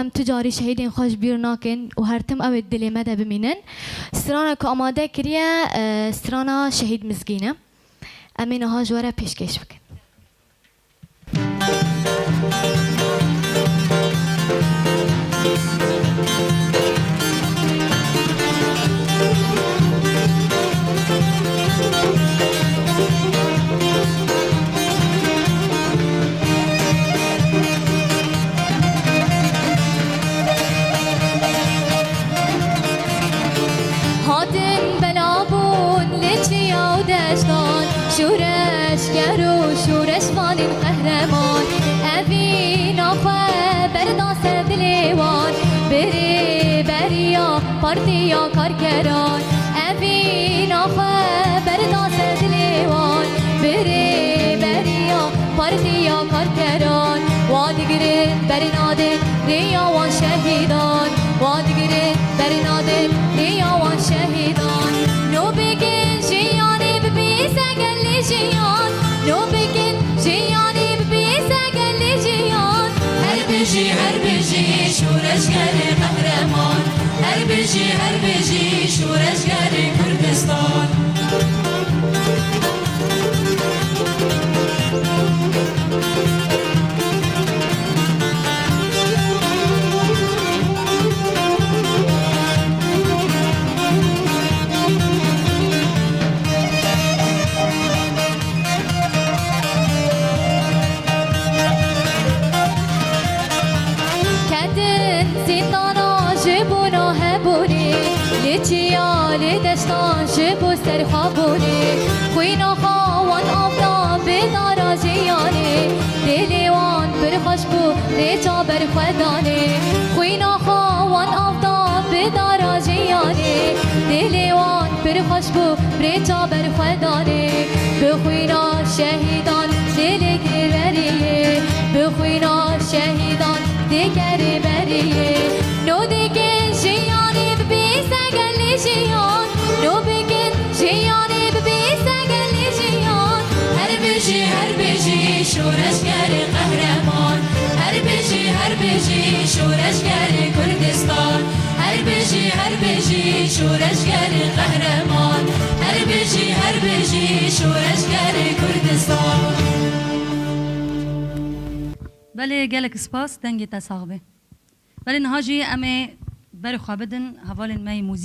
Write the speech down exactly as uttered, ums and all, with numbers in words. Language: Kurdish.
Em tu carî şehîdên xwe ji bîr nakin û her tim ew ê dilê me de bimînin. Strana ku amade kiriye, e, strana Şehîd Mizgîn e. Em ê niha ji we re pêşkêş bikin. Hatin bela bûn li çiya û deştan, şûreşger û şûreşvanên qehreman. Evîna xwe berda ser dilê wan, bi rêberiya Partiya Karkeran. Evîna xwe berda ser dilê wan, bi rêberiya Partiya Karkeran. Wa digirin beri nadin rêya wan şehîdan. Wa digirin beri nadin rêya wan şehîdan. No bikin jiyanê bibîse gelê jiyan. No bikin jiyanê bibîse gelê jiyan. Her bijî, her bijî şûreşgerê qehreman. Her bijî, her bijî şûreşgerê Kurdistan. Ketin zîndana ji bo nahebûnê, li çiya, li deştan ji bo serxwebûnê. Xwîna xwe wan av da bi dara jiyanê, dilê wan pir xweş bû rêça berxwedanê. Xwîna xwe wan av da bi dara jiyanê, dilê wan pir xweş bû rêça berxwedanê. Bi xwîna şehîdan dilê girberiyê, bi xwîna şehîdan digere beriyê. No dikin jiyanê bibîse gelê jiyan. No bikin jiyanê bibîse gelê jiyan. Her bijî, her bijî şûreşgerê qehreman. Her bijî, her bijî şûreşgerê Kurdistan. Her bijî, her bijî şûreşgerê qehreman. Her bijî, her bijî şûreşgerê Kurdistan. Belê, gelek spas, dengê te sax be. Belê, niha jî em ê berê xwe bidin hevalên me yê muzîk.